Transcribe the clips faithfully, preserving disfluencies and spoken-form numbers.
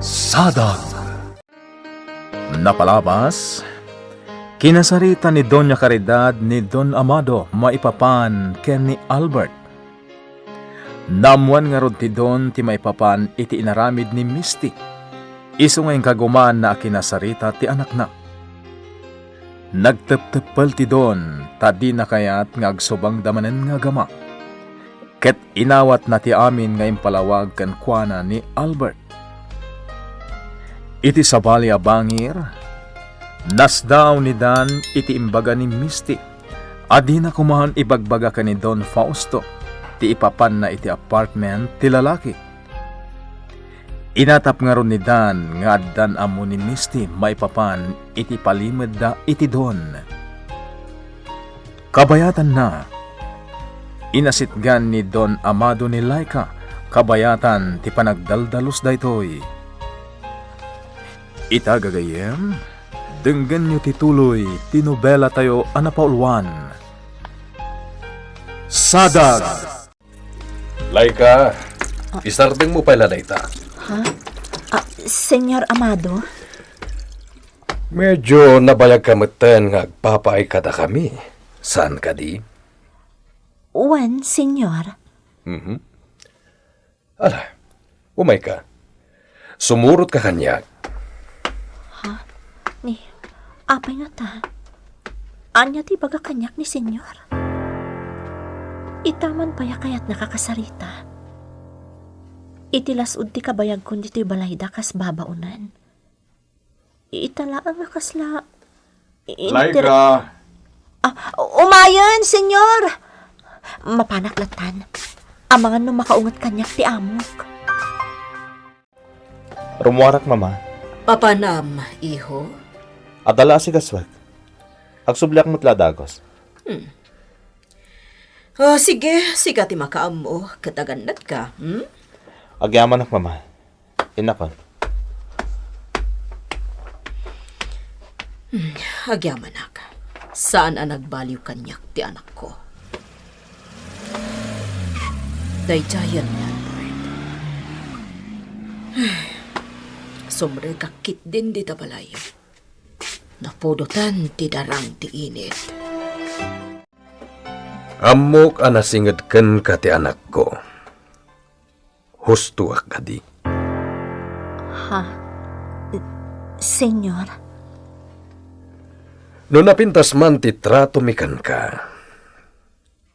Sadag. Napalabas, kinasarita ni Doña Caridad ni Don Amado maipapan ken ni Albert. Naammoan ngarud ti Don ti maipapan iti inaramid ni Misty, isu nga inkagumaanna a kinasarita ti anakna. Nagtepteppel ti Don ta dina kayat nga agsubangda manen nga agama. Ket inawatna ti amin nga impalawag kenkuana ni Albert. Iti sabali a bangir, nasdaaw ni Dan iti imbaga ni Misty a dina koma ibagbaga ken ni Don Fausto ti ipapanna iti apartment ti lalaki. Inatap ngarud ni Dan nga addan ammo ni Misty maipapan iti palimedda iti Don. Kabayatanna, inasitgan ni Don Amado ni Laika kabayatan ti panagdaldalus daytoy. Ita, gagayyem, denggenyo ti tuloy ti nobelatayo a napauluan, Sadag. Laika, isardengmo pay la dayta. Ha? Ah, Señor Amado? Medyo nabayagka metten nga agpapaay kadakami. Saan kadi? Wen, Señor. Mhm. Ala, umayka. Sumurotka kaniak. Ha? Ni, apay ngata? Ania ti ibaga kaniak ni Señor? Itaman pay a kayatna a kasarita. Iti las-ud ti kabayagkon ditoy balayda kas babaonen. Ita laeng a kasla inter- Laika! Ah, umayen, Señor! Mapanak lattan. Amangan no makaunget kaniak ti amok. Rummuarak, Mama. Papanam, iho? Adda la a sigaswek. Agsubliak met la a dagus. Hmm. Ah, sige, sika ti makaammo, ket agannatka, hmm? Agyamanak, Mama. Innakon. Hmm, agyamanak. Saan a nagbaliw kaniak ti anakko. Daydiayen ni Albert. Sumrekak ketdin dita balay. Napudotan ti darang ti init. Ammok a nasinged kenka ti anakko. Hustoak kadi? Ha? Señor? No napintas man ti tratomi kenka,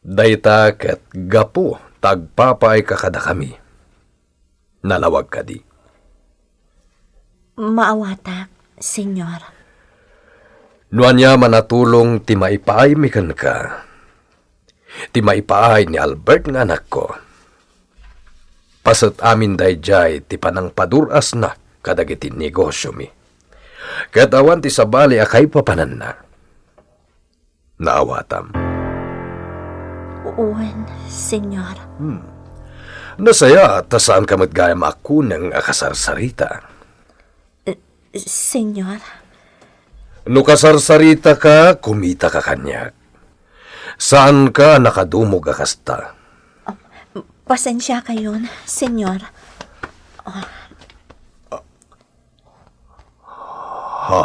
dayta ket gapu ta agpapaayka kadakami. Nalawag kadi? Maawatak, Señor. No aniaman a tulong ti maipaaymi kenka, ti maipaay ni Albert nga anakko, paset amin daydiay ti panangpadur-asna kadagiti negosiomi. Ket awan ti sabali a kaipapananna. Naawatam? Wen, Señor. Hmm. Nasayaat ta saanka met gayam a kuneng a kasarsarita. Eh, Señor. No kasarsaritaka, kumitaka kaniak. Saanka a nakadumog a kasta. Ah, pasensiakayon, Señor. Ah. Ha?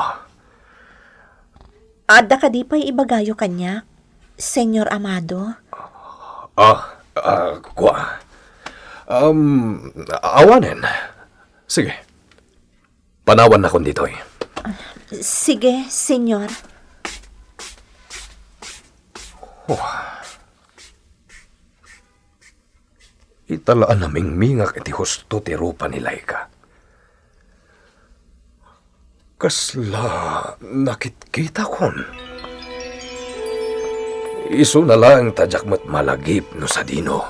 Adda kadi pay ibagayo kaniak, Señor Amado? Ah, ah, kua. Um, awanen. Sige. Panawannakon ditoy. Sige, Señor. Oh. Ita la a namingmingak iti husto ti rupa ni Laika. Kasla nakitkitakon. Isuna laeng ta diak met malagip no sadino.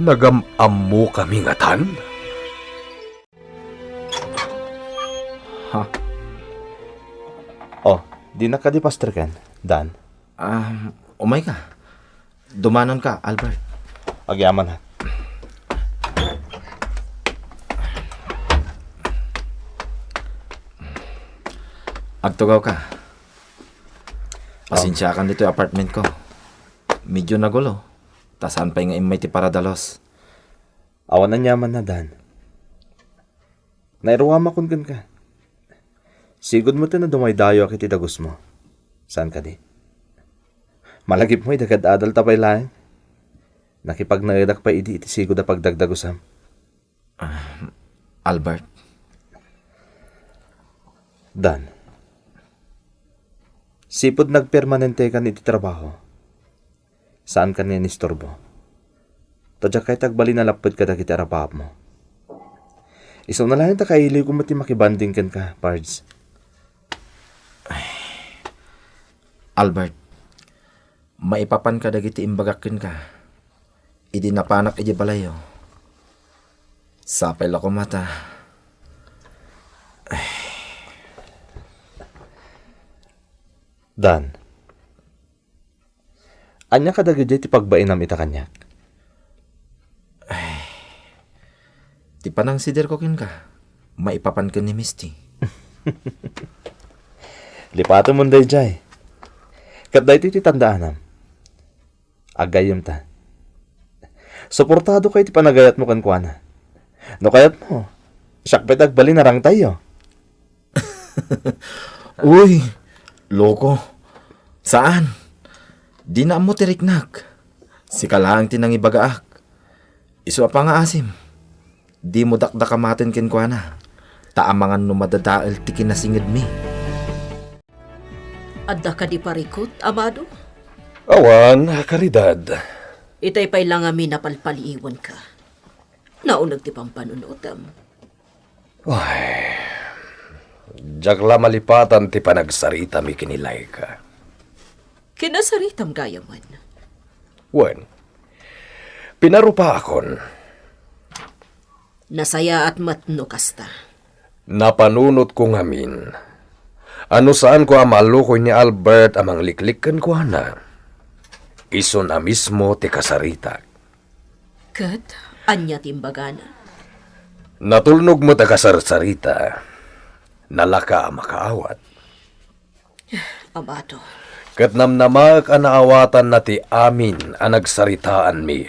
Nagam-ammokami ngatan? Ha? Oh, dinak kadi, Pastor Ken? Dan? Ah, umayka. Dumanonka, Albert. Agyaman, ha? Agtugawka. Oh. Pasensiakan ditoy apartment ko. Medyo nagulo. Ta saan pay nga immay ti paradalos. Awan aniamanna, Dan. Nairuamakon kenka. Sigud met a dumaydayoak iti dagusmo. Saan kadi? Malagipmo idi kad-adalta pay laeng. Nakipagnaedak pay idi iti sigud a pagdagdagusam. Ah, Albert. Dan. Sipud nagpermanentekan iti trabaho, saankan nga inisturbo. Ta diak kayat agbalin a lapped kadagiti arabakmo. Isuna laeng ta kailiwko met ti makibanding kenka, Pards. Albert, maipapanka dagiti imbagak kenka idi napanak idiay balayyo. Sapay la koma ta. Dan, ania kadagidiay ti pagbainam ita kaniak? Ay, ti panangsiderko kenka, maipapan ken ni Misty. Lipatemon daydiay. Ket daytoy ti tandaanam. Aggayyemta. Suportadoka iti panagayatmo kenkuana. No kayatmo, siak pay ti agbalin a rangtayyo. Uy, loko. Saan? Dina ammo ti riknak. Sika laeng ti nangibagaak. Isu a pangaasim, dimo dakdakamaten kenkuana, ta amangan no madadael ti kinasingedmi. Adda kadi parikut, Amado? Awan, Caridad. Itay pay la ngamin a palpaliiwenka. Nauneg ti pampanunotem. Ay, diak la malipatan ti panagsaritam ken ni Laika. Kinasaritam gayamen? Wen, pinarupaakon. Nasayaat met no kasta. Napanunotko ngamin a no saanko a malukoy ni Albert a mangliklik kenkuana, isun a mismo ti kasaritak. Ket ania ti imbagana? Natulnog met a kasarsarita. Nalaka a makaawat. Amado. Ket namnamaek a naawatanna ti amin a nagsaritaanmi.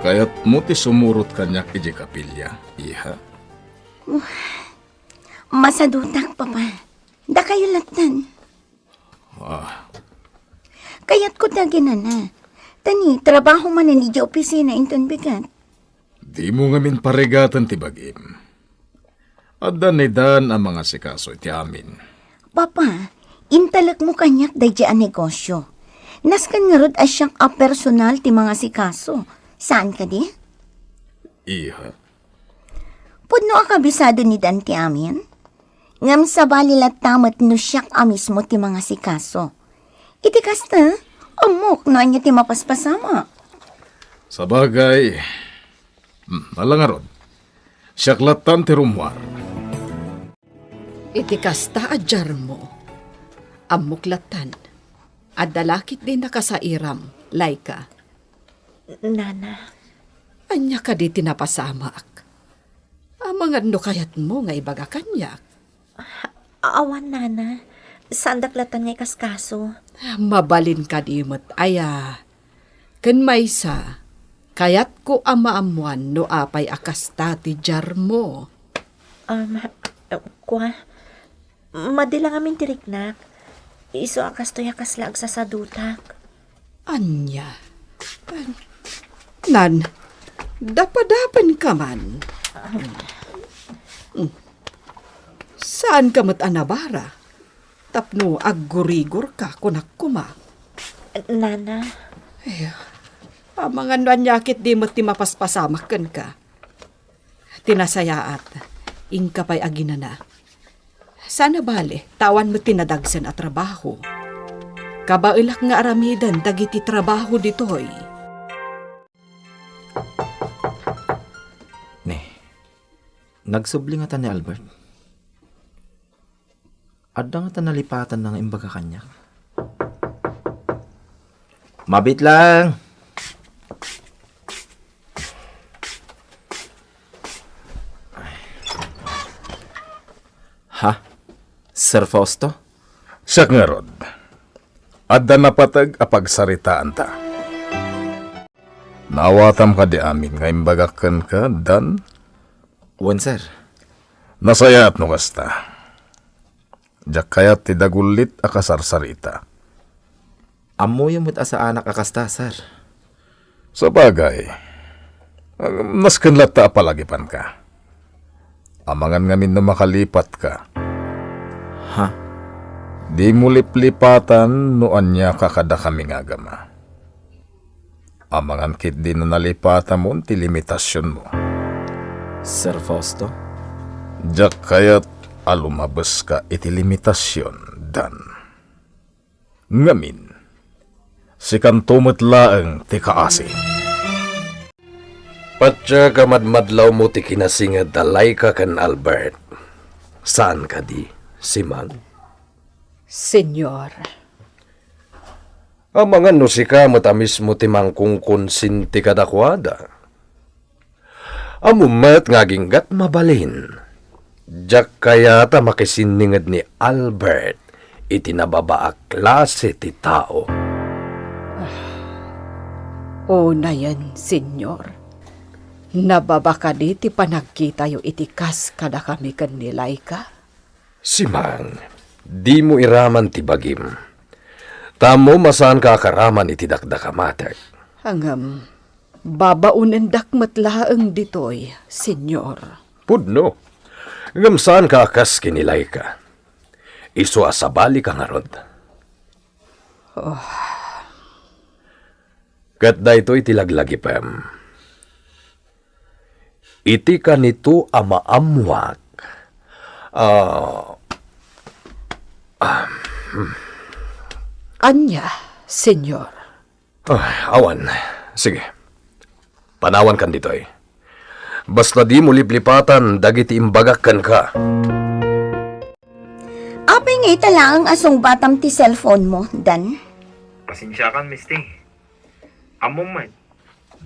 Kayatmo ti sumurot kaniak idiay kapilya, iha? Masadutak, Papa. Dakayo lattan. Ah. Kayatko ti aginana. Ta ni, trabaho manen idiay opisina inton bigat. Dimo ngamin parigaten ti bagim. Adda ni Dan a mangasikaso iti amin. Papa, intalekmo kaniak daydiay a negosio. Nasken ngarud a siak a personal ti mangasikaso. Saan kadi? Iha. Pudno a kabisado ni Dan ti amin? Ngem sabali latta met no siak a mismo ti mangasikaso. Iti kasta, ammok no ania ti mapaspasamak. Sabagay, hmm, ala ngarud, siak lattan ti rummuar. Iti kasta a diarmo, ammok lattan. Adda la ketdi nakasairam, Laika. Nana. Ania kadi ti napasamak? Amangan no kayatmo nga ibaga kaniak. Awan, Nana. Saandak lattan nga ikaskaso. Mabalin kadi met aya. Ken maysa, kayatko a maammoan no apay a kasta ti diarmo. Um, kua, madi la ngamin ti riknak. Isu a kastoy a kasla agsasadutak. Ania? Nan, dapadapanka man. Saanka met a nabara tapno aggurigorka, kunak koma. Nana. Ay, amangan no ania ketdi met ti mapaspasamak kenka. Ti nasayaat, inka pay aginana. Saan a bale, ta awan met ti nadagsen a trabaho. Kabaelak nga aramiden dagiti trabaho ditoy. Ne, nagsubli ngata ni Albert? Adda ngata nalipatanna nga imbaga kaniak? Mabit lang! Ha? Sir Fausto? Siak ngarud. Adda napateg a pagsaritaanta. Naawatam kadi amin nga imbagak kenka, Dan? Wen, sir. Nasayaat no kasta. Diak kayat ti dagullit a kasarsarita. Ammoyo met a saanak a kasta, sir. Sabagay, nasken latta a palagipanka. Amangan ngamin no makalipatka. Ha? Dimo liplipatan no ania ka kadakami nga agama. Amangan ketdi no nalipatamon ti limitasionmo. Sir Fausto? Diak kayat a lumabeska iti limitasion, Dan. Ngamin, sikanto met laeng ti kaasi. Patiek a madmadlawmo ti kinasinged da Laika ken Albert. Saan kadi, Simang? Señor. Amangan no sika met a mismo ti mangkungkonsinti kadakuada. Ammom met nga aginggat mabalin. Diak kayat a makisinninged ni Albert iti nababa a klase ti tao. Unayen, Señor. Nababa kadi ti panagkitayo iti kas kadakami ken ni Laika? Simang, dimo iraman ti bagim. Ta ammom a saanka a karaman iti dakdakamatek. Ngem, babaonendak met laeng ditoy, Señor. Pudno. Ngem saanka a kas ken ni Laika. Isu a sabalika ngarud. Oh. Ket daytoy ti laglagipem. Iti kanito a maammoak, ah, ah, hmm. Ania, Señor? Ah, awan. Sige. Panawankan ditoy. Basta dimo liplipatan dagiti imbagak kenka. Apay nga ita laeng a sungbatam ti cellphone mo, Dan? Pasensiakan, Misti. Ammom met,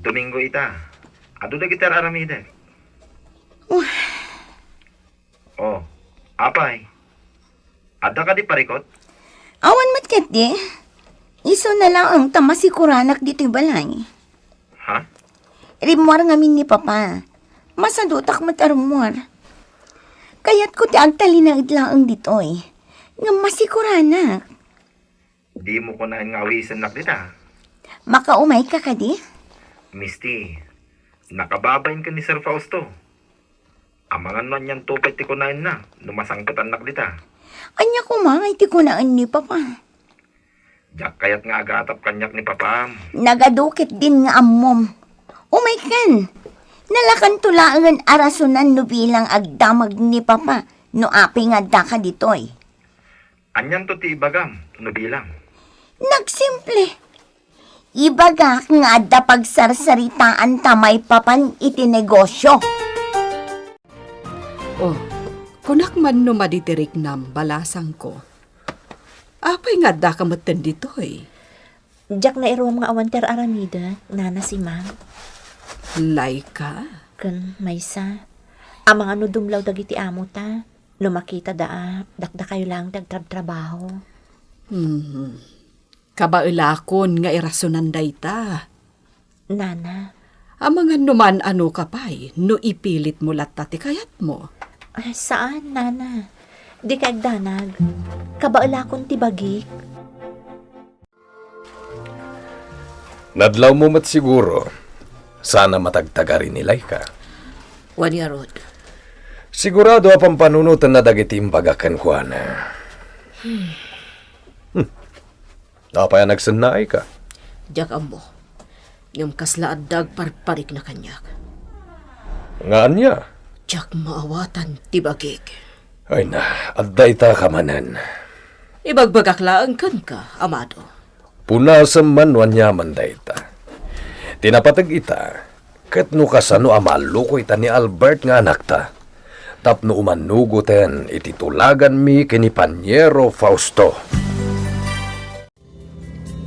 Domingo ita. Adu dagiti ar-aramidek. Uh. Oh, apay? Adda kadi parikut? Awan met ketdi. Isuna laeng ta masikuranak ditoy balay. Ha? Rimmuar ngamin ni Papa. Masadutak met a rummuar. Kayatko ti agtalinaed laeng ditoy. Ngem masikuranak. Dimo kunaen nga awisennak dita? Makaumayka kadi? Misti, nakababain ken ni Sir Fausto. Amangan no anianto pay ti kunaenna no masangpetannak dita. Ania koma ngay ti kunaen ni Papa? Diak kayat nga agatap kaniak ni Papam. Nagadu ketdin nga ammom. Umaykan. Nalakanto laengen a rasonan no bilang agdamag ni Papa no apay nga addaka ditoy. Anianto ti ibagam no bilang? Nagsimple. Ibagak nga adda pagsarsaritaanta maipapan iti negosio. Oh, kunak man no madi ti riknam, balasangko. Apay nga addaka metten ditoy? Diak nairuam nga awan ti ar-aramidek, Nana Simang. Laika? Ken maysa, amangan no dumlaw dagiti amota. No makitada a dakdakayo laeng ti agtrabtrabaho. Hmm. Kabaelakon nga irasonan dayta. Nana. Amangan no maan-anoka pay no ipilitmo latta ti kayatmo. Ah, saan, Nana. Dika agdanag. Kabaelakon ti bagik. Nadlawmo met siguro. Saan a matagtagari ni Laika. Wen ngarud. Sigurado a pampanunotenna dagiti imbagak kenkuana. Hmm. Hmm. Apay a nagsennaayka? Diak ammo. Ngem kasla adda agparparikna kaniak. Nga ania? Diak maawatan ti bagik. Ay na, adda ita ka manen. Ibagbagak laeng kenka, Amado. Punasem man no aniaman dayta. Ti napateg ita, ket no kasano a maalluko ita ni Albert nga anakta, tapno umanugoten iti tulaganmi ken ni Paniero Fausto.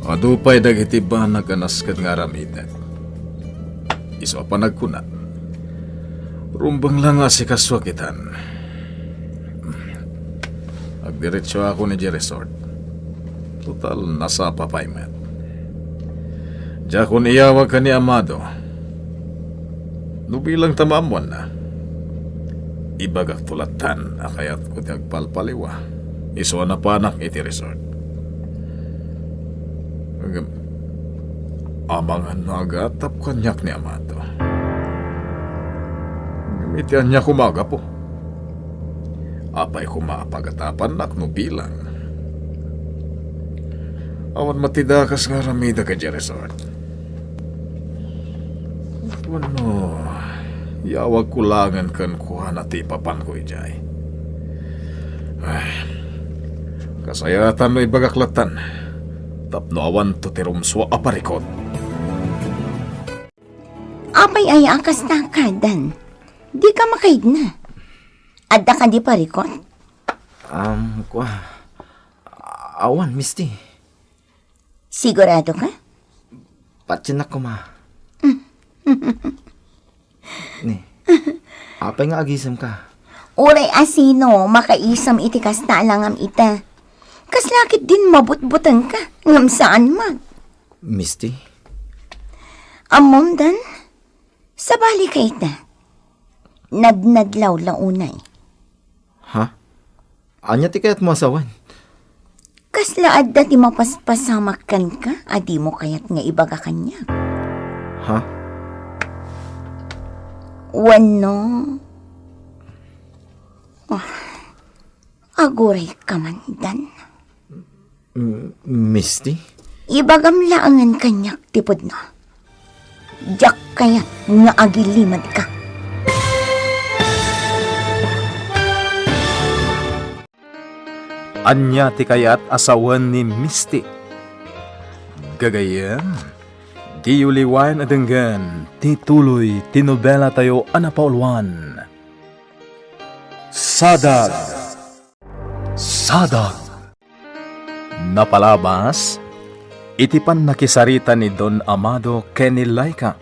Adu pay dagiti banag a nasken nga aramidek. Isu a panagkuna, "Rumbeng la nga asikasuak itan. Agdiretsuakon idiay resort. Total, nasapa pay met." Diakon iyawag ken ni Amado. No bilang ta maammoanna, ibagakto lattan a kayatko ti agpalpaliwa isu a napanak iti resort. Ngem, amangan no agatap kaniak ni Amado. Ngem iti ania koma a gapu? Apay koma a pagatapannak no bilang? Awan met ti dakes nga aramidek idiay resort. Wenno, iyawagko laengen kenkuana ti ipapanko idiay. Ay, kasayaatan no ibagak lattan, tapno awanto ti rumsua a parikut. Apay aya a kasta, Dan? Dika makaidna. Adda kadi parikut? Um, kua, awan, Misty. Sigurado ka? Patiennak koma. Ni, apay nga agisemka? Uray a sino makaisem iti kasta a langam ita. Kasla ketdin mabutbutengka, ngem saan met. Misty? Ammom, Dan, sabali ka ita. Nadnadlaw la unay. Ha? Ania ti kayatmo a sawen? Kasla adda ti mapaspasamak kenka a dimo kayat nga ibaga kaniak? Ha? Wenno, ah, aguray ka man, Dan. M-, Misty? Ibagam laengen kaniak ti pudno. Diak kayat nga agilimed ka. Ania ti kayat a sawen ni Misty? Gagayyem, diyo liwayan a denggen ti tuloy ti nobelatayo a napauluan, Sadag. Sadag. Napalabas iti pannakisarita ni Don Amado ken ni Laika.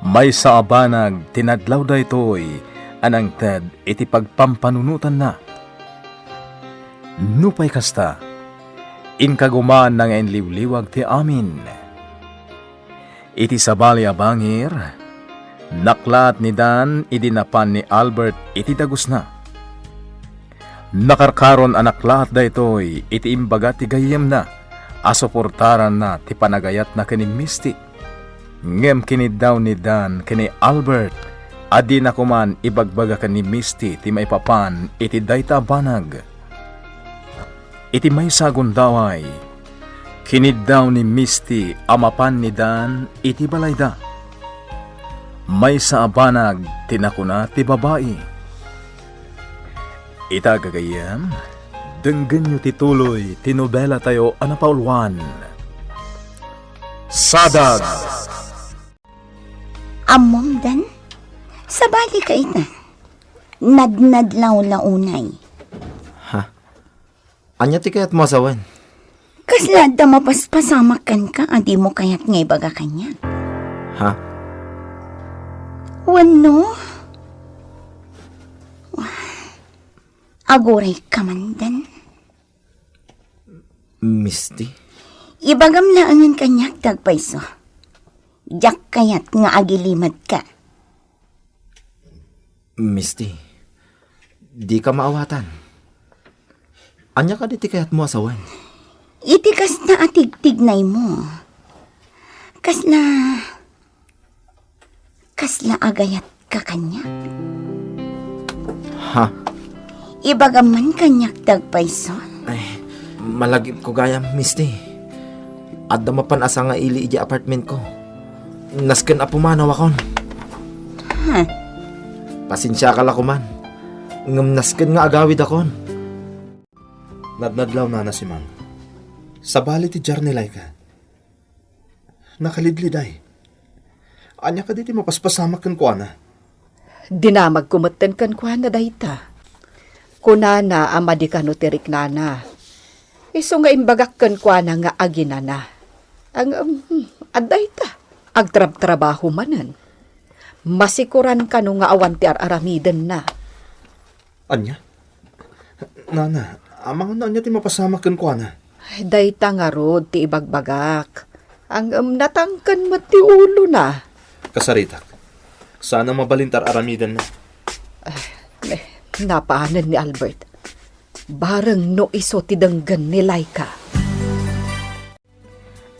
Maysa a banag ti nadlaw daytoy a nangted iti pagpampanunotanna. Nupay kasta, inkagumaanna nga inliwliwag ti amin. Iti sabali a bangir, naklaat ni Dan idi napan ni Albert iti dagusna. Nakarkaron a naklaat daytoy iti imbaga ti gayyemna a suportaranna ti panagayatna ken ni Misty. Ngem kiniddaw ni Dan ken ni Albert a dina koman ibagbaga ken ni Misty ti maipapan iti dayta a banag. Iti maysa a gundaway, kiniddaw ni Misty a mapan ni Dan iti balayda. Maysa a banag ti nakuna ti babai. Ita, gagayyem, denggenyo ti tuloy ti nobelatayo a napauluan, Sadag. Ammom, Dan? Sabali ka ita. Nadnadlaw la unay. Ha? Ania ti kayatmo a sawen? Kasla adda mapaspasamak kenka a dimo kayat nga ibaga kaniak? Ha? Wenno, aguray ka man, Dan. Misty? Ibagam laengen kaniak ti agpayso. Diak kayat nga agilimed ka. Misty, dika maawatan. Ania kadi ti kayatmo a sawen? Iti kasta a tigtignaymo. Kasla, kasla agayat ka kaniak. Ha? Ibagam man kaniak ti agpayso. Ay, malagipko gayam, Misty. Adda mapan a sangaili idiay apartmentko. Nasken a pumanawakon. Ha? Pasensiaka la koman. Ngem nasken nga agawidakon. Nadnadlaw, Nana Simang. Sabali ti diar ni Laika. Nakalidliday. Ania kadi ti mapaspasamak kenkuana? Dinamagko metten kenkuana dayta. Kunana a madi kano ti riknana. Isu nga imbagak kenkuana nga aginana. Ang, um, adda ita. Agtrabtrabaho manen. Masikuran kano nga awan ti ar-aramidenna. Ania? Nana, amangan no ania ti mapasamak kenkuana? Dayta ngarud ti ibagbagak. Ngem natangken met ti ulona. Kasaritak. Saan a mabalin ti ar-aramidenna. Ah, eh, napanen ni Albert. Bareng no isu ti denggen ni Laika.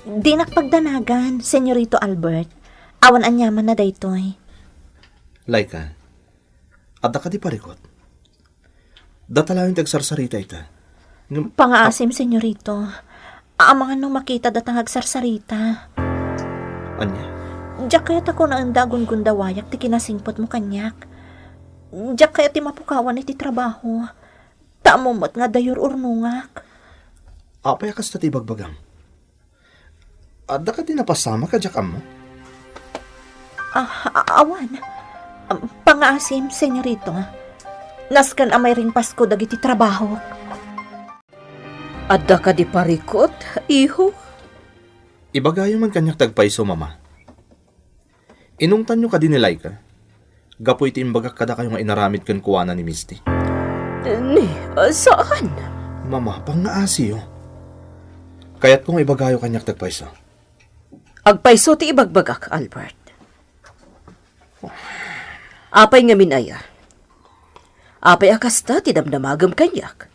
Dinak pagdanagan, Senyorito Albert. Awan aniamanna daytoy. Laika, adda kadi parikut? Data laeng ti agsarsarita ita. Ngem, pangaasim, senyorito. Amangan no makita data nga agsarsarita. Ania? Diak kayat a kunaenda a gungundawayak ti kinasingpetmo kaniak. Diak kayat ti mapukawan iti trabaho. Ta ammom met nga adda yur-urnongak. Apay a kasta ti ibagbagam? Adda kadi napasamak a diak ammo? Ah, a-, awan. Am, pangaasim, senyorito. Nasken a mairingpasko dagiti trabahok. Adda kadi parikut, iho? Ibagayo man kaniak ti agpayso, Mama. Inungtanyo kadi ni Laika? Gapu iti imbagak kadakayo nga inaramid kenkuana ni Misty. Ni, ah, saan? Mama, pangngaasiyo. Kayatko nga ibagayo kaniak ti agpayso. Agpayso ti ibagbagak, Albert. Apay ngamin aya? Apay a kasta ti damdamagem kaniak?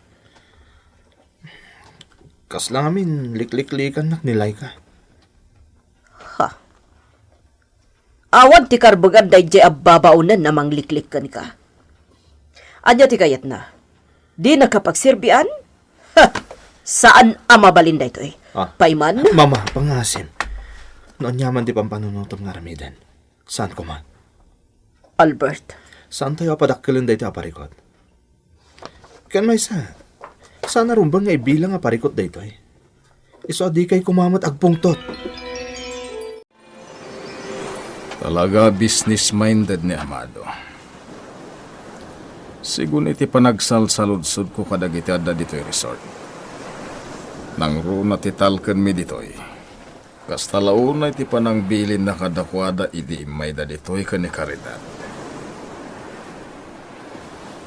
Kasla ngamin likliklikannak ni Laika. Ha? Awan ti karbengan daydiay a babaonen a mangliklik kenka. Ania ti kayatna? Dinaka pagserbian? Ha! Saan a mabalin daytoy. Ah. Payman? Mama, pangaasim. No aniaman ti pampanunotem nga aramiden, saan koma? Albert. Saantayo a padakkelen daytoy a parikut. Ken maysa, saan a rumbeng nga ibilang a parikut daytoy. Isu a dikay koma met agpungtot. Talaga business-minded ni Amado. Sigun iti panagsalsaludsodko kadagiti adda ditoy resort, nangruna ti talkenmi ditoy. Kasta la unay ti panangbilinna kadakuada idi immayda ditoy ken ni Caridad.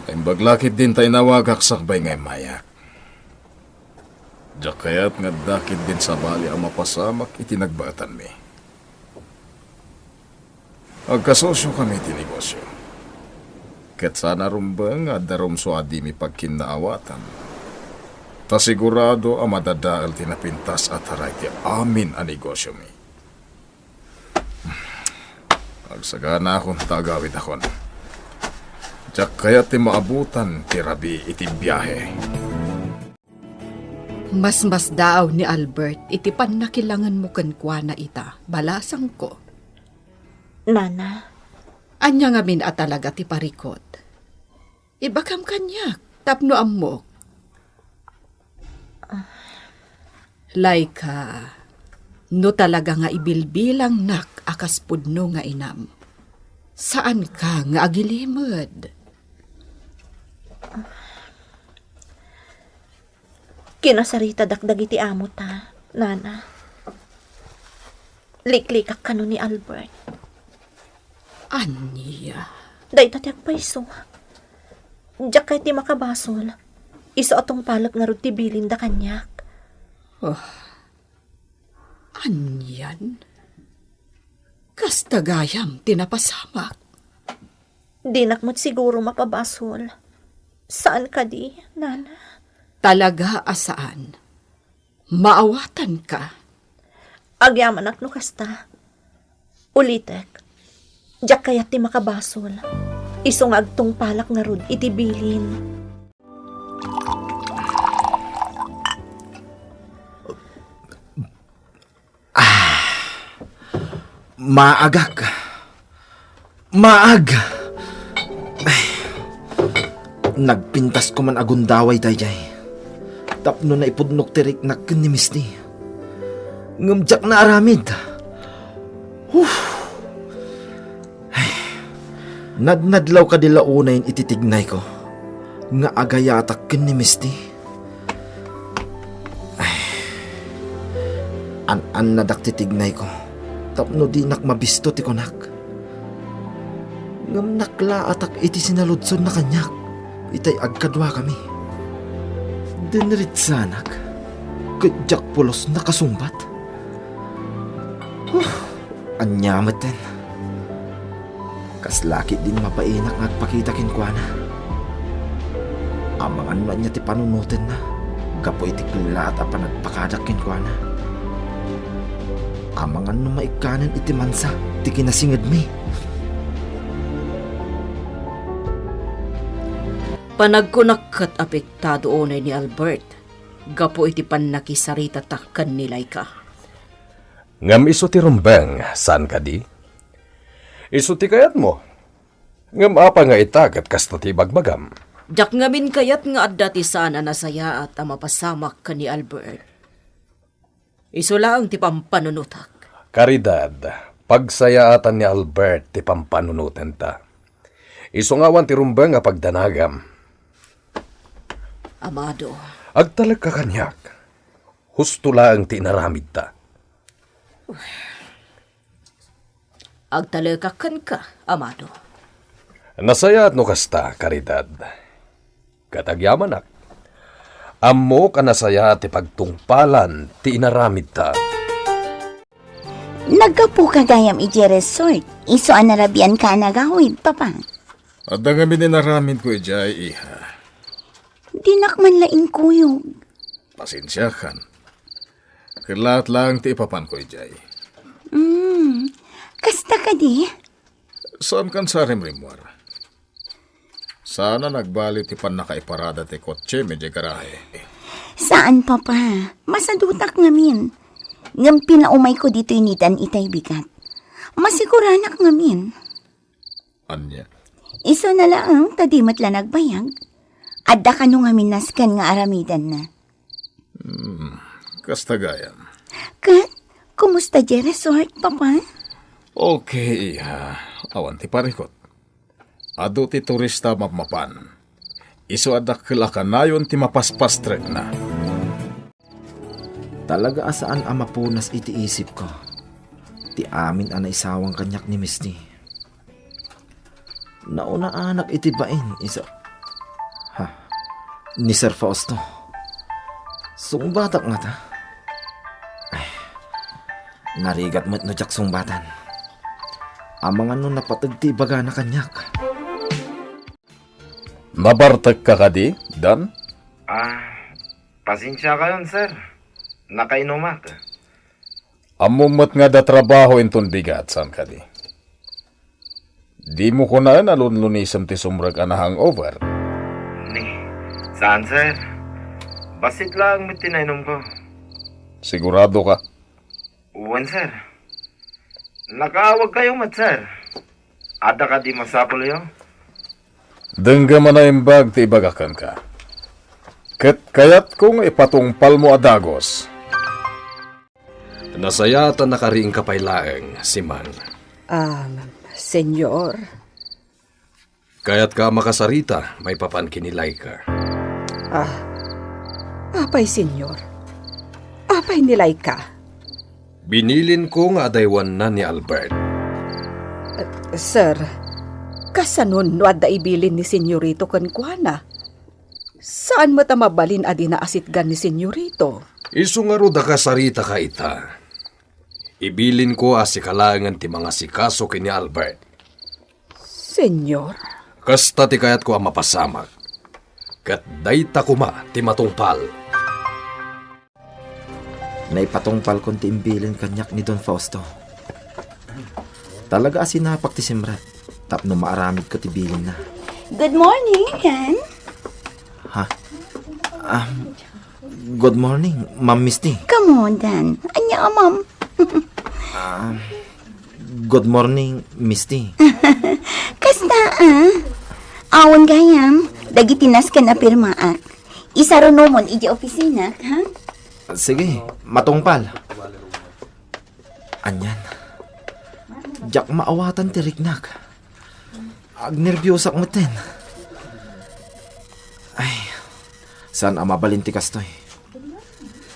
Naimbag la ketdin ta inawagak sakbay nga immayak. Diak kayat nga adda ketdin sabali a mapasamak iti nagbaetanmi. Agkasosiokami iti negosio. Ket saan a rumbeng nga adda rumsua a dimi pagkinnaawatan. Ta sigurado a madadael ti napintas a taray ti amin a negosiomi. Agsaganakon ta agawidakon. Diak kayat ti maabutan ti rabii iti biahe. Masmasdaaw ni Albert iti pannakilangenmo kenkuana ita, balasangko. Nana. Ania ngamin a talaga ti parikut? Ibagam kaniak tapno ammok. Laika, no talaga nga ibilbilangnak a kas pudno nga inam, saanka nga agilimed. Kinasaritadak dagiti amota, Nana. Liklikak kano ni Albert. Ania? Dayta ti agpayso. Diak kayat ti makabasol. Isu a tungpalek ngarud ti bilinda kaniak. Oh. Anian? Kasta gayam ti napasamak. Dinak met siguro makabasol. Saan kadi, Nana? Talaga a saan. Maawatanka. Agyamanak no kasta. Ulitek, diak kayat ti makabasol. Isu nga agtungpalak ngarud iti bilin. Ah, maagak. Maag! Ay, nagpintasko man a gundaway daydiay tapno naipudnok ti riknak ken ni Misty. Ngem diak naaramid. Uf! Ay, nadnadlaw kadi la unayen iti tignayko nga agayatak ken ni Misty. Ay, an-annadak ti tignayko tapno dinak mabisto ti kunak. Ngem naklaatak iti sinaludsodna kaniak itay agkaduakami. Dinritsanak ket diak pulos nakasungbat. Ania metten? Kasla ketdin mabainak nga agpakita kenkuana. Amangan no ania ti panunotenna gapu iti kellaat a panagpakadak kenkuana. Amangan no maikkanen iti mansa ti kinasingedmi. Panagkunak ket apektado unay ni Albert gapu iti pannakisaritatak ken ni Laika. Ngem isu ti rumbeng, saan kadi? Isu ti kayatmo. Ngem apay nga ita ket kasta ti ibagbagam? Diak ngamin kayat nga adda ti saan a nasayaat a mapasamak ken ni Albert. Isu laeng ti pampanunotak. Caridad, pagsayaatan ni Albert ti pampanunotenta. Isu nga awan ti rumbeng a pagdanagam. Amado. Agtalekka kaniak. Husto laeng ti inaramidta. Agtalekak kenka, Amado. Nasayaat no kasta, Caridad. Ket agyamanak. Ammok a nasayaat ti pagtungpalan ti inaramidta. Naggapuka gayam idiay resort. Isu a narabianka a nagawid, Papa. Adda ngamin inaramidko idiay, iha. Dinak man la inkuyog. Pasensiakan. Kellaat laeng ti ipapanko idiay. Mm, kasta kadi? Saankan sa rimrimmuar. Saan a nagbali ti pannakaiparada ti kotsem idiay garahe. Saan, Papa. Masadutak ngamin. Ngem pinaumayko ditoy nidan itay bigat. Masiguranak ngamin. Ania? Isu na laeng ta di met la nagbayag. Adda kano ngamin nasken nga aramidenna. Hmm, kasta gayam. Ket, kumusta diay resort, Papa? Okay, iha. Awan ti parikut. Adu ti turista mapmapan. Isu a dakkel a kanayon ti mapaspastrekna. Talaga a saan a mapunas iti isipko ti amin a naisawang kaniak ni Misty. Naunaanak iti bain, isu, ha, ni Sir Fausto. Sungbatak ngata. Ay, narigat met no diak sungbatan. Amangan no napateg ti ibagana kaniak. Nabartekka kadi, Dan? Ah, pasensiakayon, sir. Nakainumak. Ammom met nga adda trabaho inton bigat, saan kadi? Dimo kunaen a lunlunisem ti sumrek a na-hangover? Ni, saan, sir. Bassit laeng met ti nainumko. Sigurado ka? Wen, sir. Nakaawagkayo met, sir. Adda kadi masapulyo? Denggem a naimbag ti ibagak kenka. Ket kayatko nga ipatungpalmo a dagus. Nasayaat a nakariingka pay laeng, Simang. Ah, Senyor. Kayatka a makasarita maipapan ken ni Laika? Ah, apay, Senyor? Apay ni Laika? Binilinko nga adaywanna ni Albert. Sir, kasano no adda ibilin ni Senyorito kenkuana? Saan met a mabalin a di naasitgan ni Senyorito? Isu ngarud a kasaritaka ita. Ibilinko a sika laengen ti mangasikaso ken ni Albert. Senyor? Kasta ti kayatko a mapasamak. Ket dayta koma ti matungpal. Naipatungpalkon ti imbilin kaniak ni Don Fausto. Talaga a sinapak ti simrek tapno maaramidko ti bilinna. Good morning, Ken. Ha? Um, Good morning, Ma'am Misty. Kamo, Dan. Ania a ma'am? Ah, good morning, Misty. Kasta, ah? Awan gayam, dagiti nasken a pirmaak. Isarunomon iti opisina, ha? Sige, matungpal. Anian, diak maawatan ti riknak. Agnerbiosak metten. Ay, saan a mabalin ti kastoy.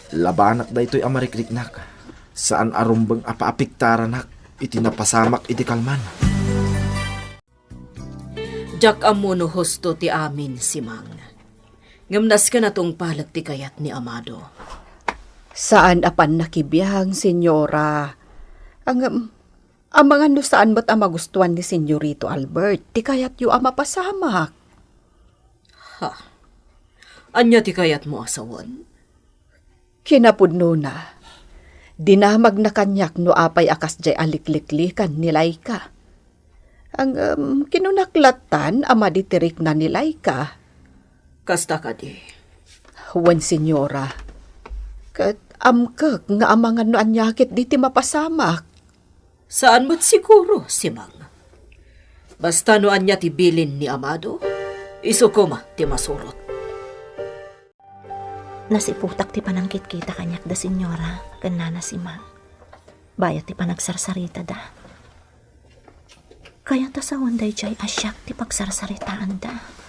Labanak daytoy a marikriknak. Saan a rumbeng a paapiktaranak iti napasamak iti kalman. Diak ammo no husto ti amin, Simang. Ngem nasken a tungpalek ti kayat ni Amado. Saan a pannakibiang, Senyora. Ngem, amangan no saan met a magustuan ni Senyorito Albert ti kayatyo a mapasamak. Ha? Ania ti kayatmo a sawen? Kinapudnona, dinamagna kaniak no apay a kasdiay a likliklikan ni Laika. Ngem, kinunak lattan a madi ti rikna ni Laika. Kasta kadi? Wen, senyora. Ket amkek nga amangan no ania ketdi ti mapasamak. Saan met siguro, Simang. Basta no ania ti bilin ni Amado, isu koma ti masurot. Nasiputak ti panangkitkita kaniak da senyora ken nana Simang. Bayat ti panagsarsaritada. Kayat a sawen daydiay a siak ti pagsarsaritaanda.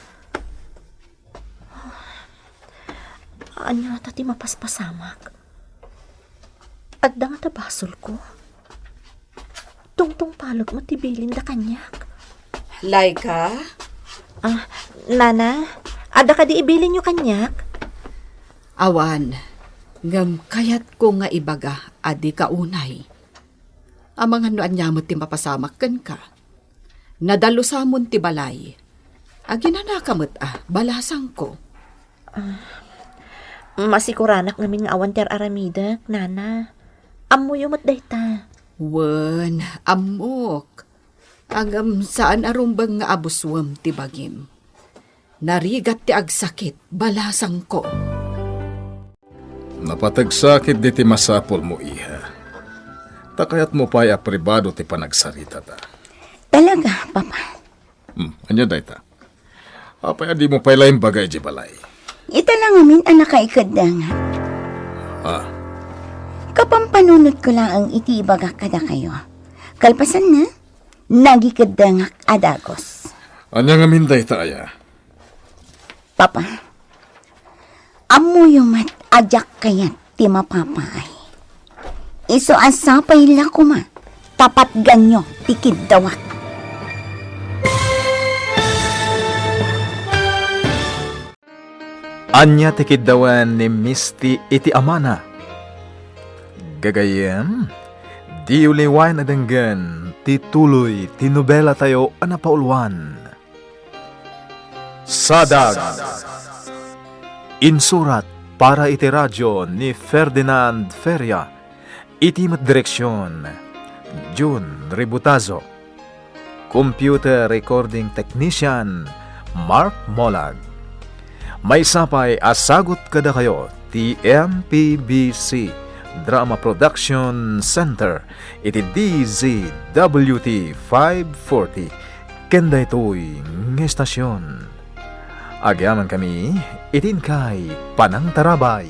Ania ta ti mapaspasamak? Adda ngata basolko? Tungtungpalek met ti bilinda kaniak. Laika? Ah, nana, adda kadi ibilinyo kaniak? Awan, ngem kayatko nga ibaga a dika unay. Amangan no ania met ti mapasamak kenka. Nadalusamon ti balay. Aginanaka met a, balasangko. Ah, masikuranak ngamin nga awan ti ar-aramidek, nana. Ammoyo met dayta. Wen, ammok. Ngem saan a rumbeng nga abusuem ti bagim. Narigat ti agsakit, balasangko. Napateg sa ketdi ti masapulmo, iha. Ta kayatmo pay a pribado ti panagsaritata. Talaga, Papa? Hmm, ania dayta? Apay a dimo pay la imbaga idiay balay? Ita la ngamin a nakaikeddengak. Ah. Kapampanunotko laeng iti ibagak kadakayo. Kalpasanna, nagikeddengak a dagus. Ania ngamin dayta, aya? Papa, ammoyo met a diak kayat ti mapapaay. Isu a sapay la koma ta patganyo ti kiddawak. Ania ti kiddawen ni Misty iti amana? Gagayyem, diyo liwayan a denggen ti tuloy ti nobelatayo a napauluan. Sadag. Insurat para iti radio ni Ferdinand Feria. Iti met direksion, Jun Ributazo. Computer recording technician, Mark Molag. Maysa pay a sagut kadakayo ti M P B C Drama Production Center iti D Z W T five forty ken daytoy nga estasion. Agyamankami iti inkay panangtarabay.